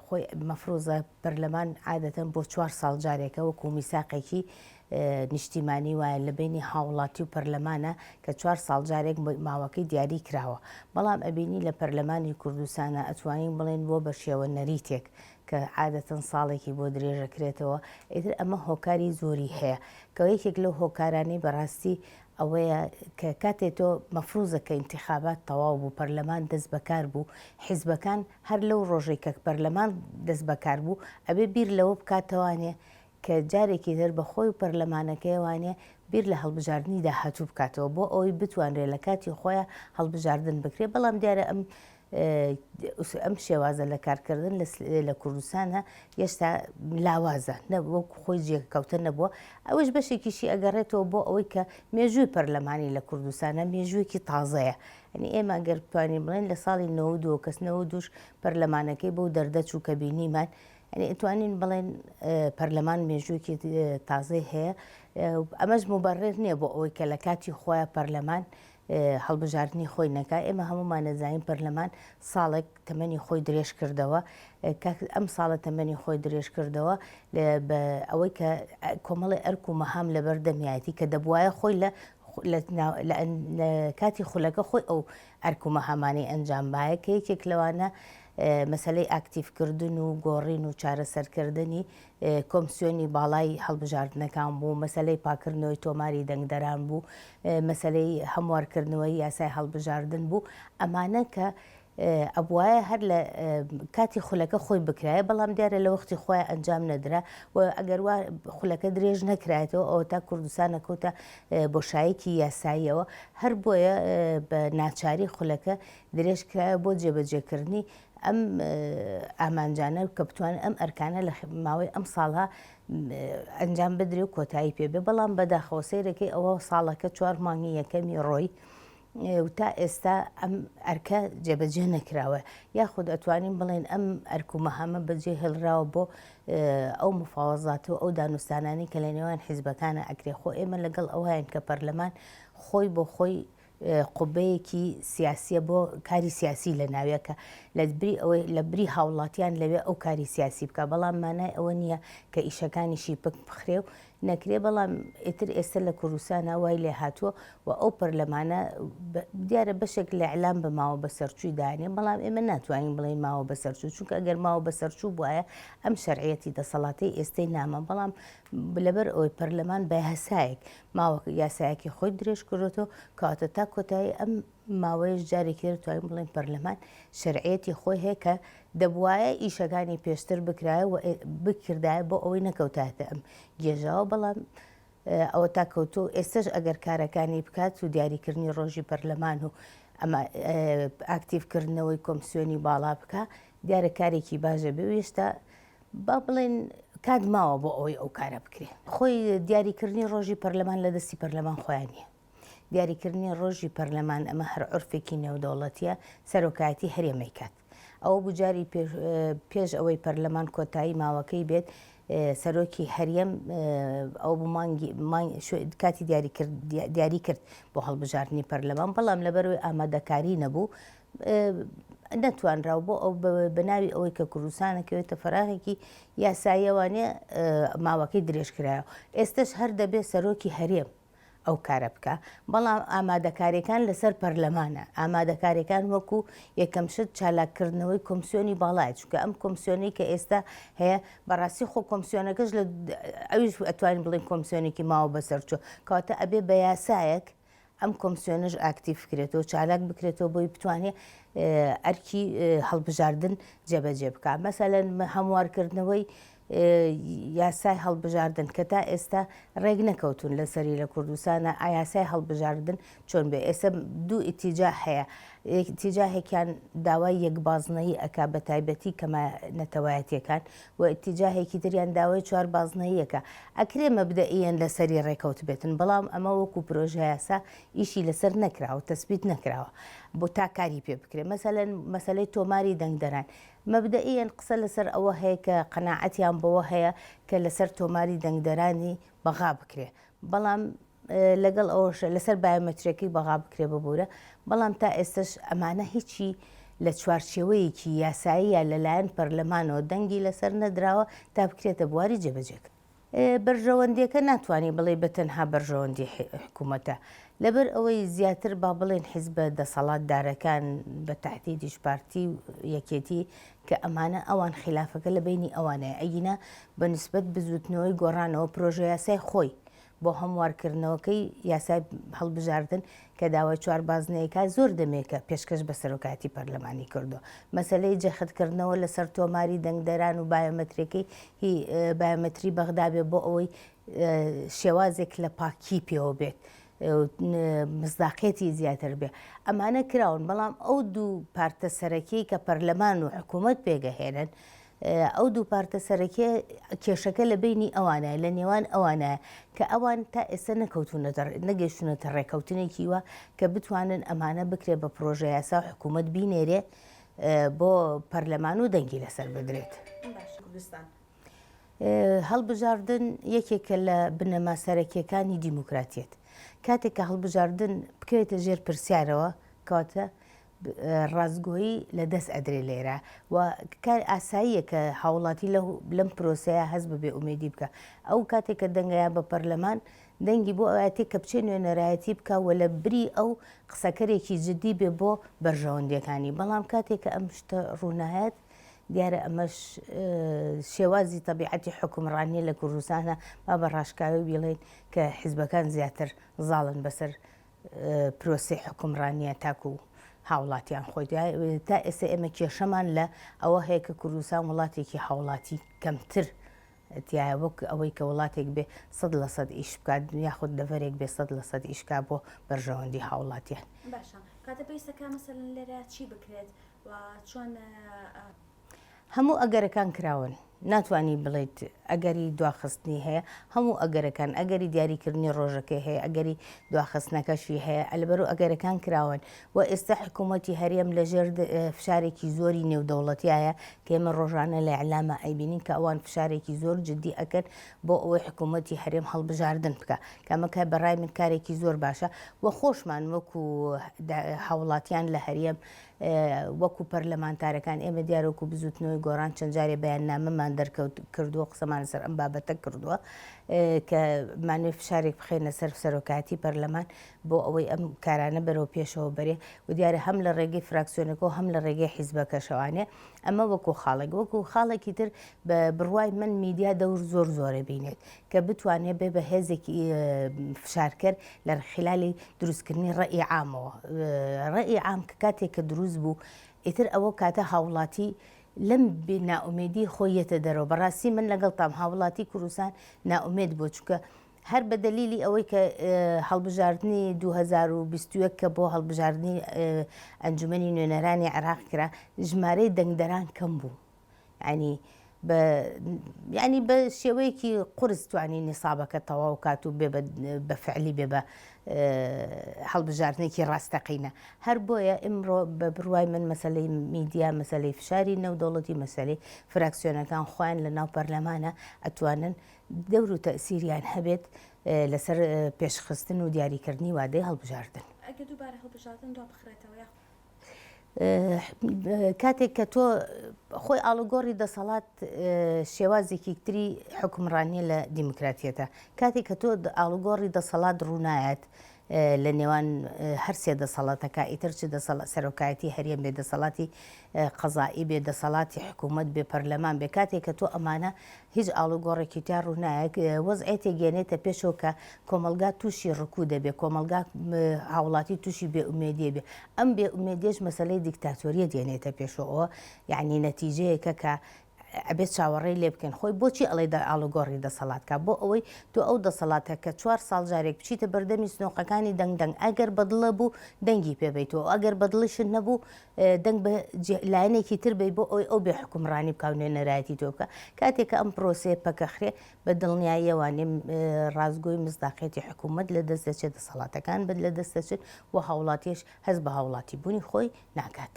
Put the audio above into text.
خۆی مەفروزە پەرلەمان عادەتەن بۆ چوار ساڵ جارێکە وەکو میساقێکی نیشتیمانی وایە لە بەینی هاوڵاتی و پەرلەمانە کە چوار ساڵ جارێک ماوەکەی دیاری کراوە بەڵام ئەبینی لە پەرلەمانی کوردستانە ئەتوانین بڵێن بۆ بە شێوە نەریتێک کە عادەتەن ساڵێکی بۆ درێژەکرێتەوە ئیتر ئەمە هۆکاری زۆری هەیە کە یەکێک لەو هۆکارانەی بەڕاستی ئەوەیە کە کاتێ تۆ مەفروزە کە ئینتیخابات تەواو بوو پەرلەمان دەست بەکار بوو حیزبەکان هەر لەو ڕۆژەی کە پەرلەمان دەست بەکار بوو ئەبێ بیر لەوە بکاتەوانێ کە جارێکی تر بە خۆی و پەرلەمانەکەیەوانێ بیر لە هەڵبژاردنی داهاتوو بکاتەوە بۆ ئەوەی بتوانرێ لە کاتی خۆیا هەڵبژاردن بکرێ بەڵام دیارە ئەم ئەم شێوازە لە کارکردن لە کوردستانە هێشتا لاوازە نە وەکو خۆی جێگەکەوتە نەبووە ئەوەش بەشێکیشی ئەگەڕێتەوە بۆ ئەوەی کە مێژووی پەرلەمانی لە کوردستانە مێژوویەکی تازەیە ئەنی ئێمە گەر بتوانین بڵێن لە ساڵی 92 کەس 92 پەرلەمانەکەی بەو دەردەچوو کە بینیمان ئەنی ئەتوانین بڵێن پەرلەمان مێژوویەکی تازەی هەیە ئەمەش مبرر نییە بۆ ئەوەی کە لە کاتی خۆیان پەرلەمان هەڵبژاردنی خۆی نەکا، ئێمە هەموومان ئەزانین پەرلەمان ساڵێک تەمەنی خۆی درێژ کردەوە، ئەم ساڵە تەمەنی خۆی درێژ کردەوە بە ئەوەی کە کۆمەڵی ئەرک و مەهام لەبەر دەمیایەتی کە دەبواە خۆی لە لە کاتی خولەکە خۆی ئەو ئەرک و مەهامانەی ئەنجام بایە کە یەکێک لەوانە مەسلەی ئاکتیفکردن و گۆڕین و چارەسەرکردنی کۆمسیۆنی باڵای هەڵبژاردنەکان بوو، مەسەلەی پاککردنەوەی تۆماری دەنگدەران بوو، مەسەلەی هەموارکردنەوەی یاسای هەڵبژاردن بوو، ئەمانە کە ئەبوایە هەر لە کاتی خولەکە خۆی بکرایە، بەڵام دیارە لە وەختی خۆی ئەنجام نەدرا و ئەگەر وا خولەکە درێژ نەکرایەتەوە ئەوەتا کوردستان ئەکەوتە بۆشایەکی یاساییەوە، هەر بۆیە بە ناچاری خولەکە درێژ کرایەوە بۆ جێبەجێکردنی ئەم ئامانجانە کە بتوانن ئەم ئەرکانە لە ماوەی ئەم ساڵە ئەنجام بدرێ و کۆتایی پێ بێ بەڵام بەداخەوە سەیرەکەی ئەوە ساڵەکە چوار مانگی یەکەمی ڕۆی و تا ئێستا ئەم ئەرکە جێبەجێ نەکراوە یاخود ئەتوانین بڵێن ئەم ئەرک و مەهامە بەجێ هێڵراوە بۆ ئەو مفاوەزات و ئەو دانوستانانی کە لە نێوان حیزبەکانە ئەکرێ خۆ ئێمە لەگەڵ ئەوهین کە پەرلەمان خۆی بۆ خۆی قوبەیەکی سیاسیە بۆ کاری سیاسی لە ناویە کە لە بری ئەوەی لە بری هاوڵاتیان لەوێ ئەو کاری سیاسی بکە بەڵام مانای ئەوە نییە کە ئیشەکانیشی پک بخرێ و نەکرێ بەڵام ئیتر ئێستا لە کوردستانە وای لێ هاتووە و ئەو پەرلەمانە دیارە بەشێک لە ئیعلام بە ماوە بەسەرچووی دانێ بەڵام ئێمە ناتوانین بڵێین ماوە بەسەرچوو چونکە ئەگەر ماوە بەسەرچوو بوایە ئەم شەرعیەتی دەسەڵاتەی ئێستەی ناما بەڵام لەبەر ئەوەی پەرلەمان بە یاسایەک ماوە یاسایەکی خۆی درێژ کردۆتەوە کەواتە تا کۆتایی ئەم ماوەیەش جارێکی تر توانین بڵێین پەرلەمان شەرعیەتی خۆی هەیە کە دەبوایە ئیشەکانی پێشتر بکرایە و بکردایە بۆ ئەوەی نەکەوتایەتە ئەم گێژاوە بەڵام ئەوە تا کەوتو ئێستش ئەگەر کارەکانی بکات و دیاریکردنی ڕۆژی پەرلەمان و ئەمە ئاکتیڤکردنەوەی کۆمسیۆنی باڵا بکە دیارە کارێکی باشە بێ و هێشتا با بڵێن کات ماوە بۆ ئەوەی ئەو کارە بکرێ. خۆی دیاریکردنی ڕۆژی پەرلەمان لە دەستی پەرلەمان خۆیان نییە. دیاریکردنی ڕۆژی پەرلەمان ئەمە هەر عورفێکی نێودەوڵەتییە، سەرۆکایەتی هەرێم ئەیکات. ئەوە بوو جاری پێش ئەوەی پەرلەمان کۆتایی ماوەکەی بێت، سەرۆکی هەرێم ئەوە بوو مانگی کاتی دیاری کرد بۆ هەڵبژاردنی پەرلەمان، بەڵام لەبەرئەوەی ئامادەکاری نەبوو نەتوانراو بۆ ئەو بە ناوی ئەوەی کە کوردستان ئەکەوێتە فەراغێکی یاساییەوانێ ماوەکەی درێژکرایەوە ئێستش هەر دەبێت سەرۆکی هەرێم ئەو کارە بکە بەڵام ئامادەکاریەکان لەسەر پەرلەمانە ئامادەکاریەکان وەکو یەکەم شت چالاککردنەوەی کۆمسیۆنی باڵای چونکە ئەم کۆمسیۆنی کە ئێستا هەیە بەڕاستی خۆ کۆمسیۆنەکەش لە ئەویش ئەتوانین بڵێن کۆمسیۆنێکی ماوە بەسەرچوو کەواتە ئەبێ بە یاسایەک ئەم کۆمسیۆنەش ئاکتیڤ بکرێتەوە، چالاک بکرێتەوە بۆی بتوانێت ئەرکی هەڵبژاردن جێبەجێ بکات. مەسەلەن هەموارکردنەوەی یاسای هەڵبژاردن کە تا ئێستا ڕێک نەکەوتون لەسەری لە کوردستانە یاسای هەڵبژاردن چۆن بێ ئێستا دوو ئیتیجا هەیە ئیتیجاهێکیان داوای یەک بازنەیی ئەک بە تایبەتی کەمە نەتەوایەتیەکان و ئیتیجاهێکی تریان داوای چوار بازنەییەکە ئەکرێ مەبدەئیەن لەسەری ڕێکەوتبێتن بەڵام ئەمە وەکو پرۆژەیاسا ئیشی لەسەر نەکراوە تەسبیت نەکراوە بۆ تا کاری پێ بکرێ مەسەلەن مەسەلەی تۆماری دەنگدەران مەبدەئیەن قسە لەسەر ئەوە هەیە کە قەناعەتیان بەوە هەیە کە لەسەر تۆماری دەنگدەرانی بەغا بکرێ بەڵام لەگەڵ ئەوەش لەسەر بایۆمەترەکەی بەغا بکرێ ببوورە بەڵام تا ئێستش ئەمانە هیچی. لە چوارچێوەیەکی یاساییە لەلایەن پەرلەمانەوە دەنگی لەسەر نەدراوە تا بکرێتە بواری جێبەجێکردن. بەرژەوەندیەکە ناتوانی بڵێی بە تەنها بەرژەوەندی حکومەتە لەبەر ئەوەی زیاتر با بڵێن حیزبە دەسەڵات دارەکان بە تەحدیدیش پارتی و یەکێتی کە ئەمانە ئەوان خیلافەکە لە بەینی ئەوانەیە ئەگینا بە نسبەت بزوتنەوەی گۆڕانەوە پرۆژەیاسای خۆی بۆ هەموارکردنەوەکەی یاسای هەڵبژاردن کە داوای چوار بازنەیەکە زۆر دەمێکە پێشکەش بە سەرۆکایەتی پەرلەمانی کردووە. مەسەلەی جەختکردنەوە لەسەر تۆماری دەنگدەران و بایۆمەترێکەی هی بایۆمەتری بەغدا بێ بۆ ئەوەی شێوازێک لە پاکی پێوە بێت مزداقیەتی زیاتر بێ ئەمانە کراون بەڵام ئەو دوو پارتە سەرەکی کە پەرلەمان و حکوومەت پێگەهێنن ئەو دوو پارتە سەرەکیە کێشەکە لە بەینی ئەوانە لە نێوان ئەوانە کە ئەوان تا ئێستا نەکەوتونەتە نەگەیشتونەتە ڕێکەوتنێکی وا کە بتوانن ئەمانە بکرێ بە پرۆژە یاسا و حکوومەت بینێرێ بۆ پەرلەمان و دەنگی لەسەر بدرێت. هەڵبژاردن یەکێکە لە بنەما سەرەکیەکانی دیموکراتیەت. کاتێک کە هەڵبژاردن بکەوێتە ژێر پرسیارەوە کەواتە ڕاستگۆیی لە دەست ئەدرێ لێرە و کار ئاساییە کە هاوڵاتی لەم پرۆسەیە هەست بە بێئومێدی بکا. ئەو کاتێک کە دەنگەیان بە پەرلەمان، دەنگی بۆ ئەوەیەتی کە بچێ نوێنەرایەتی بکا و لە بری ئەو قسەکەرێکی جدی بێ بۆ بەرژەوەندیەکانی. بەڵام کاتێک کە ئەم شتە ڕوونایەت، دیارە ئەمەش شێوازی تەبیعەتی حوکمڕانیە لە کوردستانە، با بە ڕاشکاوی بیڵێین کە حیزبەکان زیاتر زاڵن بەسەر پرۆسەی حوکمڕانیە تاکو هاوڵاتیان خۆی تا ئێستا ئێمە کێشەمان لە ئەوە هەیە کە کوردستان وڵاتێکی هاوڵاتی کەمتر تایە وەک ئەوەی کە وڵاتێک بێ 100% ئیش بکات یاخود دەڤەرێک بێ 100% ئیش کا بۆ بەرژەوەندی هاوڵاتیان. باشە کاتە پێویستەکە مەسەلەن لێرە چی بکرێت و چۆن؟ هەموو ئەگەرەکان کراون، ناتوانی بڵێیت ئەگەری دواخستنی هەیە، هەموو ئەگەرەکان، ئەگەری دیاریکردنی ڕۆژەکەی هەیە، ئەگەری دواخستنەکەشی هەیە، لەبەرو ئەگەرەکان کراون و ئێستا حکوومەتی هەرێم لەژێر فشارێکی زۆری نێودەوڵەتیایە کە ئێمە ڕۆژانە لە ئیعلاما ئەیبینین کە ئەوان فشارێکی زۆر جدی ئەکەن بۆ ئەوەی حکوومەتی هەرێم هەڵبژاردن بکا کە ئەمە کە بەڕای من کارێکی زۆر باشە و خۆشمان وەکو هاوڵاتیان لە هەرێم وەکو پەرلەمانتارەکان ئێمە دیارە وەکو بزوتنەوەی گۆڕان چەند جارێ بەیاننامەمان دەرکەوت کردووە قسەمان لەسەر ئەم بابەتە کردووە کە مانوێ فشارێک بخەینە سەر سەرۆکایەتی پەرلەمان بۆ ئەوەی ئەم کارانە بەرەو پێشەوە بەرێ و دیارە هەم لە ڕێگەی فراکسیۆنەکە و هەم لە ڕێگەی حیزبەکەشەوانێ ئەمە وەکو خاڵێک وەکو خاڵێکی تر بە بڕوای من میدیا دەور زۆر زۆرە بینێت کە بتوانێت بێ بە هێزێکی فشارکەر لە خلالی دروستکردنی ڕەئی عامەوە ڕەئی عام کە کاتێک کە دروست بوو ئیتر ئەوە کاتە هاوڵاتی لەم نائومێدی خۆی یەتە دەرەوە بەڕاستی من لەگەڵتام هاوڵاتی کوردستان نائومێد بوو چونکە هەر بە دەلیلی ئەوەی کە هەڵبژاردنی 2021 کە بۆ هەڵبژاردنی ئەنجومەنی نوێنەرانی عێراق کرا ژمارەی دەنگدەران کەم بوو یانی بە یانی بە شێوەیەکی قورس توانی نیسابەکە تەواو کات و بێ بە فعلی بێ بە هەڵبژاردنێکی ڕاستەقینە هەر بۆیە ئمڕۆ بە بڕوای من مەسلەی میدیا مەسلەی فشاری نێودەوڵەتی مەسلەی فراکسیۆنەکان خۆیان لە ناو پەرلەمانە ئەتوانن دەور و تەسیریان هەبێت لەسەر پێشخستن و دیاریکردنی وادەی هەڵبژاردن. ئەگەر دووبارە هەڵبژاردن دوا بخرێتەوە یاخود کاتێک کە تۆ خۆی ئاڵوگۆڕی دەسەڵات شێوازێکی تری حکومڕانیە لە دیموکراتیەتە کاتێک کە تۆ ئاڵوگۆڕی دەسەڵات ڕوونایەت لە نێوان هەرسێ دەسەڵاتەکە ئیتر چ دەسەڵات سەرۆکایەتی هەرێم بێ دەسەڵاتی قەزایی بێ دەسەڵاتی حکوومەت بێ پەرلەمان بێ کاتێک کە تۆ ئەمانە هیچ ئاڵوگۆڕێکی تیا ڕوونایەت، وەزعێتێک یەنێتە پێشەوە کە کۆمەڵگا تووشی ڕکوود دەبێ، کۆمەڵگا هاوڵاتی تووشی بێ ئومێدیە بێ، ئەم بێ ئومێدیەش مەسەلەی دیکتاتۆریەت یەنێتە پێشەوە، یەعنی نەتیجەیەکە کە ئەبێ چاوەڕێی لێ بکەین. خۆی بۆچی ئەڵێ ئاڵوگۆڕی دەسەڵات کا؟ بۆ ئەوەی تۆ ئەو دەسەڵاتە کە چوار ساڵ جارێک بچیتە بەردەمی سنوقەکانی دەنگ دەنگ ئەگەر بەدڵە بوو دەنگی پێ بەیتەوە ئەگەر بەدڵیشت نەبوو دەنگ بە لایەنێکی تر بەی بۆ ئەوەی ئەو بێ حوکمڕانی بکا و نوێنەرایەتی تۆ بکا، کاتێک کە ئەم پرۆسەیە پەکەخرێ بە دڵنیاییەوە ڕاستگۆی مزداقیەتی حکوومەت لە دەست دەچێت، دەسەڵاتەکان بە لە دەست دەچن و هاوڵاتیش هەست بە هاوڵاتی بوونی خۆی ناکات.